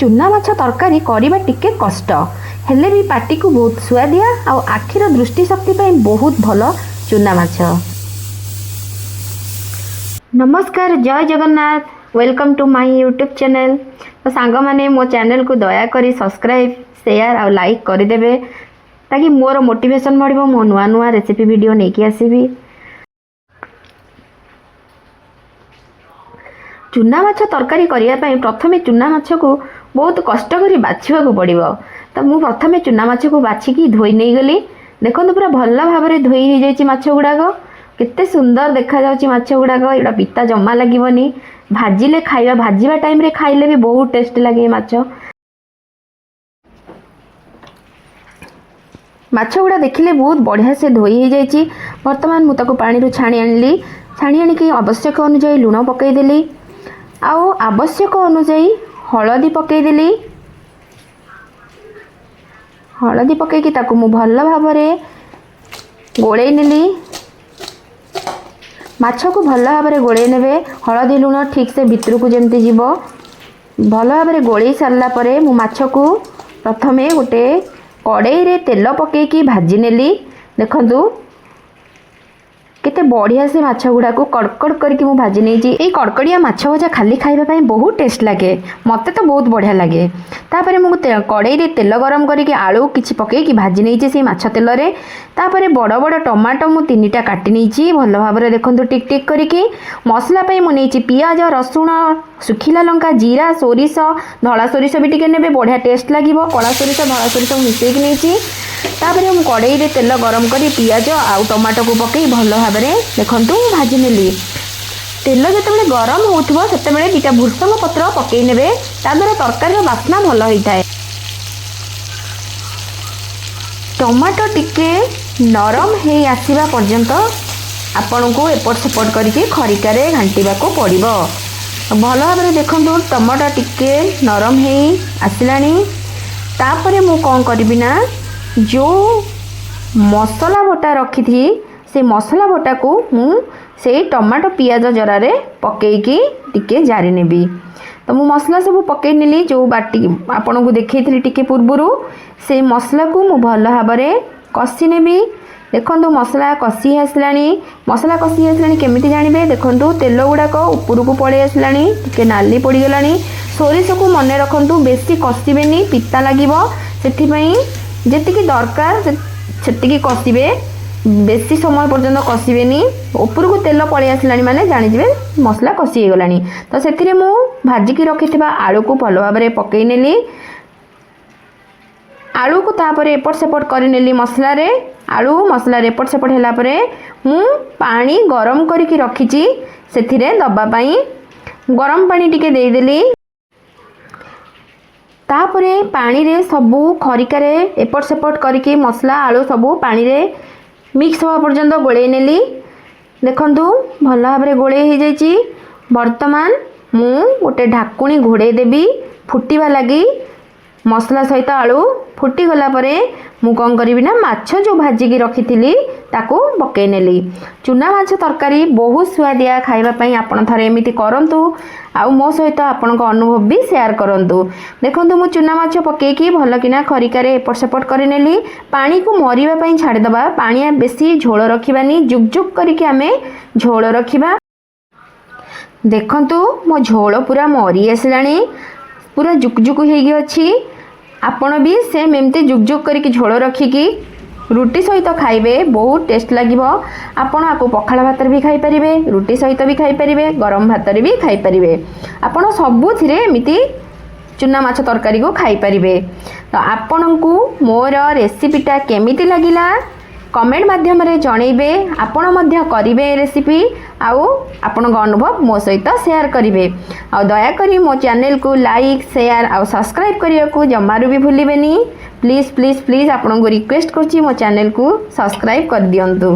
ଚୁନା ମାଛ ତରକାରୀ କରିବା ଟିକେ କଷ୍ଟ ହେଲେ ବି ପାଟିକୁ ବହୁତ ସୁଆଦିଆ ଆଉ ଆଖିର ଦୃଷ୍ଟିଶକ୍ତି ପାଇଁ ବହୁତ ଭଲ ଚୁନା ମାଛ। ନମସ୍କାର, ଜୟ Jagannath. Welcome to my YouTube channel. ତ ସାଙ୍ଗମାନେ, ମୋ ଚ୍ୟାନେଲ୍କୁ ଦୟାକରି ସବସ୍କ୍ରାଇବ୍, ସେୟାର ଆଉ ଲାଇକ୍ କରିଦେବେ, ତାକି ମୋର ମୋଟିଭେସନ୍ ବଢ଼ିବ, ମୁଁ ନୂଆ ନୂଆ ରେସିପି ଭିଡ଼ିଓ ନେଇକି ଆସିବି। ଚୁନା ମାଛ ତରକାରୀ କରିବା ପାଇଁ ପ୍ରଥମେ ଚୁନା ମାଛକୁ ବହୁତ କଷ୍ଟ କରି ବାଛିବାକୁ ପଡ଼ିବ। ତ ମୁଁ ପ୍ରଥମେ ଚୁନା ମାଛକୁ ବାଛିକି ଧୋଇ ନେଇଗଲି। ଦେଖନ୍ତୁ, ପୁରା ଭଲ ଭାବରେ ଧୋଇ ହେଇଯାଇଛି ମାଛ ଗୁଡ଼ାକ। କେତେ ସୁନ୍ଦର ଦେଖାଯାଉଛି ମାଛ ଗୁଡ଼ାକ। ଏଗୁଡ଼ା ପିତା ଜମା ଲାଗିବନି। ଭାଜିଲେ ଖାଇବା, ଭାଜିବା ଟାଇମ୍ରେ ଖାଇଲେ ବି ବହୁତ ଟେଷ୍ଟ ଲାଗେ ଏ ମାଛ। ମାଛ ଗୁଡ଼ା ଦେଖିଲେ ବହୁତ ବଢ଼ିଆ ସେ ଧୋଇ ହେଇଯାଇଛି। ବର୍ତ୍ତମାନ ମୁଁ ତାକୁ ପାଣିରୁ ଛାଣି ଆଣିଲି। ଛାଣି ଆଣିକି ଆବଶ୍ୟକ ଅନୁଯାୟୀ ଲୁଣ ପକାଇଦେଲି ଆଉ ଆବଶ୍ୟକ ଅନୁଯାୟୀ ହଳଦୀ ପକାଇଦେଲି। ହଳଦୀ ପକାଇକି ତାକୁ ମୁଁ ଭଲ ଭାବରେ ଗୋଳେଇ ନେଲି। ମାଛକୁ ଭଲ ଭାବରେ ଗୋଳେଇ ନେବେ, ହଳଦୀ ଲୁଣ ଠିକ୍ ସେ ଭିତରକୁ ଯେମିତି ଯିବ। ଭଲ ଭାବରେ ଗୋଳେଇ ସାରିଲା ପରେ ମୁଁ ମାଛକୁ ପ୍ରଥମେ ଗୋଟେ କଡ଼େଇରେ ତେଲ ପକାଇକି ଭାଜି ନେଲି। ଦେଖନ୍ତୁ, କେତେ ବଢ଼ିଆ ସେ ମାଛ ଗୁଡ଼ାକୁ କଡ଼କଡ଼ କରିକି ମୁଁ ଭାଜି ନେଇଛି। ଏଇ କଡ଼କଡ଼ିଆ ମାଛ ଭଜା ଖାଲି ଖାଇବା ପାଇଁ ବହୁତ ଟେଷ୍ଟ ଲାଗେ। ମୋତେ ତ ବହୁତ ବଢ଼ିଆ ଲାଗେ। ତାପରେ ମୁଁ କଡ଼େଇରେ ତେଲ ଗରମ କରିକି ଆଳୁ କିଛି ପକାଇକି ଭାଜି ନେଇଛି ସେଇ ମାଛ ତେଲରେ। ତାପରେ ବଡ଼ ବଡ଼ ଟମାଟୋ ମୁଁ 3ଟା କାଟି ନେଇଛି, ଭଲ ଭାବରେ ଦେଖନ୍ତୁ, ଟିକ୍ ଟିକ୍ କରିକି। ମସଲା ପାଇଁ ମୁଁ ନେଇଛି ପିଆଜ, ରସୁଣ, ଶୁଖିଲା ଲଙ୍କା, ଜିରା, ସୋରିଷ। ଧଳା ସୋରିଷ ବି ଟିକେ ନେବେ, ବଢ଼ିଆ ଟେଷ୍ଟ ଲାଗିବ। କଳା ସୋରିଷ, ଧଳା ସୋରିଷ ମୁଁ ମିଶାଇକି ନେଇଛି। ତାପରେ ମୁଁ କଡ଼େଇରେ ତେଲ ଗରମ କରି ପିଆଜ ଆଉ ଟମାଟୋକୁ ପକାଇ ଭଲ ଭାବରେ ଦେଖନ୍ତୁ ମୁଁ ଭାଜି ନେଲି। ତେଲ ଯେତେବେଳେ ଗରମ ହେଉଥିବ, ସେତେବେଳେ 2ଟା ଭୃସଙ୍ଗ ପତ୍ର ପକାଇ ନେବେ। ତା ଦ୍ୱାରା ତରକାରୀର ବାସ୍ନା ଭଲ ହୋଇଥାଏ। ଟମାଟୋ ଟିକେ ନରମ ହେଇ ଆସିବା ପର୍ଯ୍ୟନ୍ତ ଆପଣଙ୍କୁ ଏପଟ ସେପଟ କରିକି ଖରିକାରେ ଘାଣ୍ଟିବାକୁ ପଡ଼ିବ। ଭଲ ଭାବରେ ଦେଖନ୍ତୁ, ଟମାଟୋ ଟିକେ ନରମ ହେଇ ଆସିଲାଣି। ତାପରେ ମୁଁ କ'ଣ କରିବି ନା, ଯେଉଁ ମସଲା ବଟା ରଖିଥିଲି, ସେ ମସଲା ବଟାକୁ ମୁଁ ସେଇ ଟମାଟୋ ପିଆଜ ଜରାରେ ପକାଇକି ଟିକେ ଜାରି ନେବି। ତ ମୁଁ ମସଲା ସବୁ ପକାଇ ନେଲି। ଯେଉଁ ବାଟି ଆପଣଙ୍କୁ ଦେଖେଇଥିଲି ଟିକେ ପୂର୍ବରୁ, ସେଇ ମସଲାକୁ ମୁଁ ଭଲ ଭାବରେ କଷି ନେବି। ଦେଖନ୍ତୁ, ମସଲା କଷି ଆସିଲାଣି। ମସଲା କଷି ଆସିଲାଣି କେମିତି ଜାଣିବେ? ଦେଖନ୍ତୁ, ତେଲ ଗୁଡ଼ାକ ଉପରକୁ ପଳେଇ ଆସିଲାଣି, ଟିକେ ନାଲି ପଡ଼ିଗଲାଣି। ସୋରିଷକୁ ମନେ ରଖନ୍ତୁ, ବେଶୀ କଷିବେନି, ପିତା ଲାଗିବ। ସେଥିପାଇଁ ଯେତିକି ଦରକାର ସେତିକି କଷିବେ, ବେଶୀ ସମୟ ପର୍ଯ୍ୟନ୍ତ କଷିବେନି। ଉପରକୁ ତେଲ ପଳେଇ ଆସିଲାଣି ମାନେ ଜାଣିଯିବେ ମସଲା କଷି ହେଇଗଲାଣି। ତ ସେଥିରେ ମୁଁ ଭାଜିକି ରଖିଥିବା ଆଳୁକୁ ଭଲ ଭାବରେ ପକାଇ ନେଲି। ଆଳୁକୁ ତାପରେ ଏପଟ ସେପଟ କରିନେଲି ମସଲାରେ। ଆଳୁ ମସଲାରେ ଏପଟ ସେପଟ ହେଲା ପରେ ମୁଁ ପାଣି ଗରମ କରିକି ରଖିଛି ସେଥିରେ ଦେବା ପାଇଁ। ଗରମ ପାଣି ଟିକେ ଦେଇଦେଲି। ତାପରେ ପାଣିରେ ସବୁ ଖରିକାରେ ଏପଟ ସେପଟ କରିକି ମସଲା ଆଳୁ ସବୁ ପାଣିରେ ମିକ୍ସ ହେବା ପର୍ଯ୍ୟନ୍ତ ଗୋଳେଇ ନେଲି। ଦେଖନ୍ତୁ, ଭଲ ଭାବରେ ଗୋଳେଇ ହେଇଯାଇଛି। ବର୍ତ୍ତମାନ ମୁଁ ଗୋଟେ ଢାକୁଣି ଘୋଡ଼େଇ ଦେବି ଫୁଟିବା ଲାଗି। ମସଲା ସହିତ ଆଳୁ ଫୁଟିଗଲା ପରେ ମୁଁ କ'ଣ କରିବି ନା, ମାଛ ଯେଉଁ ଭାଜିକି ରଖିଥିଲି ତାକୁ ପକାଇ ନେଲି। ଚୁନା ମାଛ ତରକାରୀ ବହୁତ ସୁଆଦିଆ ଖାଇବା ପାଇଁ। ଆପଣ ଥରେ ଏମିତି କରନ୍ତୁ ଆଉ ମୋ ସହିତ ଆପଣଙ୍କ ଅନୁଭବ ବି ସେୟାର କରନ୍ତୁ। ଦେଖନ୍ତୁ, ମୁଁ ଚୁନା ମାଛ ପକାଇକି ଭଲକିନା ଖରିକାରେ ଏପଟ ସେପଟ କରିନେଲି। ପାଣିକୁ ମରିବା ପାଇଁ ଛାଡ଼ିଦେବା। ପାଣିଆ ବେଶୀ ଝୋଳ ରଖିବାନି, ଜୁକ୍ ଜୁକ୍ କରିକି ଆମେ ଝୋଳ ରଖିବା। ଦେଖନ୍ତୁ, ମୋ ଝୋଳ ପୁରା ମରି ଆସିଲାଣି, ପୁରା ଜୁକୁ ଜୁକୁ ହେଇକି ଅଛି। ଆପଣ ବି ସେମ୍ ଏମିତି ଜୁକ୍ ଜୁକ୍ କରିକି ଝୋଳ ରଖିକି ରୁଟି ସହିତ ଖାଇବେ, ବହୁତ ଟେଷ୍ଟ ଲାଗିବ। ଆପଣ ଆକୁ ପଖାଳ ଭାତରେ ବି ଖାଇପାରିବେ, ରୁଟି ସହିତ ବି ଖାଇପାରିବେ, ଗରମ ଭାତରେ ବି ଖାଇପାରିବେ। ଆପଣ ସବୁଥିରେ ଏମିତି ଚୁନା ମାଛ ତରକାରୀକୁ ଖାଇପାରିବେ। ତ ଆପଣଙ୍କୁ ମୋର ରେସିପିଟା କେମିତି ଲାଗିଲା, କମେଣ୍ଟ ମାଧ୍ୟମରେ ଜଣେଇବେ। ଆପଣ ମଧ୍ୟ କରିବେ ଏ ରେସିପି ଆଉ ଆପଣଙ୍କ ଅନୁଭବ ମୋ ସହିତ ସେୟାର କରିବେ। ଆଉ ଦୟାକରି ମୋ ଚ୍ୟାନେଲକୁ ଲାଇକ୍, ସେୟାର ଆଉ ସବସ୍କ୍ରାଇବ୍ କରିବାକୁ ଜମାରୁ ବି ଭୁଲିବେନି। ପ୍ଲିଜ୍, ପ୍ଲିଜ୍, ପ୍ଲିଜ୍, ଆପଣଙ୍କୁ ରିକ୍ୱେଷ୍ଟ କରୁଛି, ମୋ ଚ୍ୟାନେଲକୁ ସବସ୍କ୍ରାଇବ୍ କରିଦିଅନ୍ତୁ।